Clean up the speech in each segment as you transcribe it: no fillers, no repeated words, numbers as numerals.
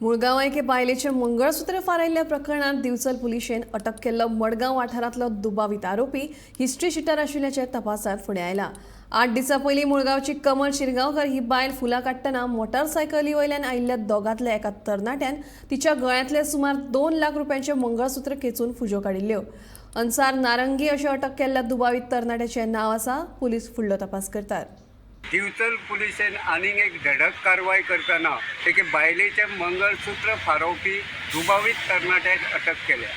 मुळगांव एके बायलेचें मंगळसूत्र फारायल्ल्या प्रकरणांत दिवचल पुलिशेन अटक केल्लो मडगांव वाठारांतलो दुबावीत आरोपी हिस्ट्री शिटर आशिल्ल्याचें तपासांत फुडें आयलां. 8 दिसां पयलीं मुळगांवची कमल शिरगांवकर ही बायल फुलां काडटना मोटारसायकली वयल्यान आयिल्ल्या दोगांतल्या एका तरणाट्यान तिच्या गळ्यांतलें सुमार 2 लाख रुपयांचें मंगळसूत्र खेचून फुज्यो काडिल्ल्यो. अन्सार नारंगी अशें अटक केल्ल्या दुबावीत तरणाट्याचें नांव आसा. पुलीस फुडलो तपास करतात. दिवचल पुलिशेन आनीक एक धडक कारवाय करतना एके बायलेचें मंगळसूत्र फारोवपी दुबावीत तरणाट्याक अटक केल्या.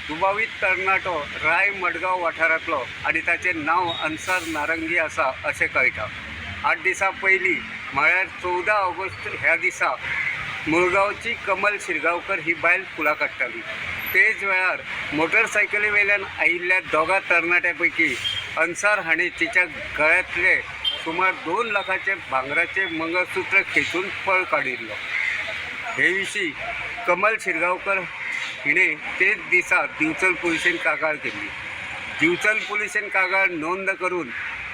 दुबावीत तरणाटो राय मडगांव वाठारांतलो आनी ताचें नांव अन्सार नारंगी आसा अशें कळटा. 8 दिसां पयलीं म्हळ्यार 14 ऑगस्ट ह्या दिसा मुळगांवची कमल शिरगांवकर ही बायल फुलां काडटाली. तेच वेळार मोटरसायकली वयल्यान आयिल्ल्या दोगां तरणाट्यां पैकी अन्सार हाणें तिच्या गळ्यांतलें सुमार 2 लाखाचें भांगराचें मंगळसूत्र खेचून पळ काडिल्लो. हे विशीं कमल शिरगांवकर हिणें तेच दिसा दिवचल पुलिशेन कागाळ केल्ली. दिवचल पुलिशेन कागाळ नोंद करून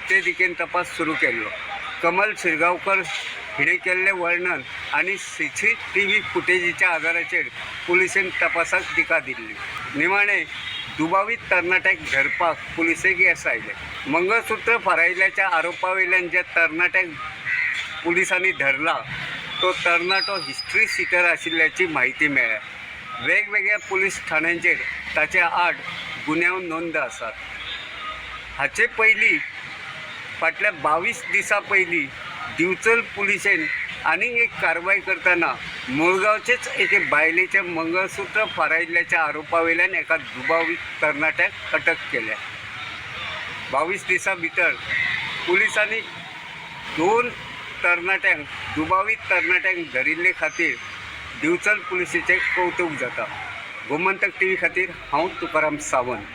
ते दिकेन तपास सुरू केल्लो. कमल शिरगांवकर हिणें केल्लें वर्णन आनी CCTV फुटेजीच्या आदाराचेर पुलिशेन तपासाक दिका दिल्ली. निमाणें दुबावीत तरणाट्याक धरपाक पुलिसेक येस आयलें. मंगळसूत्र फारायिल्ल्याच्या आरोपा वयल्यान ज्या तरणाट्याक पुलिसांनी धरला तो तरणाटो हिस्ट्री शिटर आशिल्ल्याची म्हायती मेळ्ळ्या. वेगवेगळ्या पुलीस ठाण्यांचेर ताचे आड गुन्यांव नोंद आसात. हाचे पयलीं फाटल्या 22 दिसां पयलीं दिवचल पुलिशेन आनीक एक कारवाय करतना मुळगांवचेच एके बायलेचें मंगळसूत्र फारायिल्ल्याच्या आरोपा वयल्यान एका दुबावीत तरणाट्याक अटक केल्या. 22 दिसां भितर पुलिसांनी 2 तरणाट्यांक दुबावीत तरणाट्यांक धरिल्ले खातीर दिवचल पुलिशेचें कौतूक जाता. गोमंतक टीव्ही खातीर हांव तुकाराम सावंत.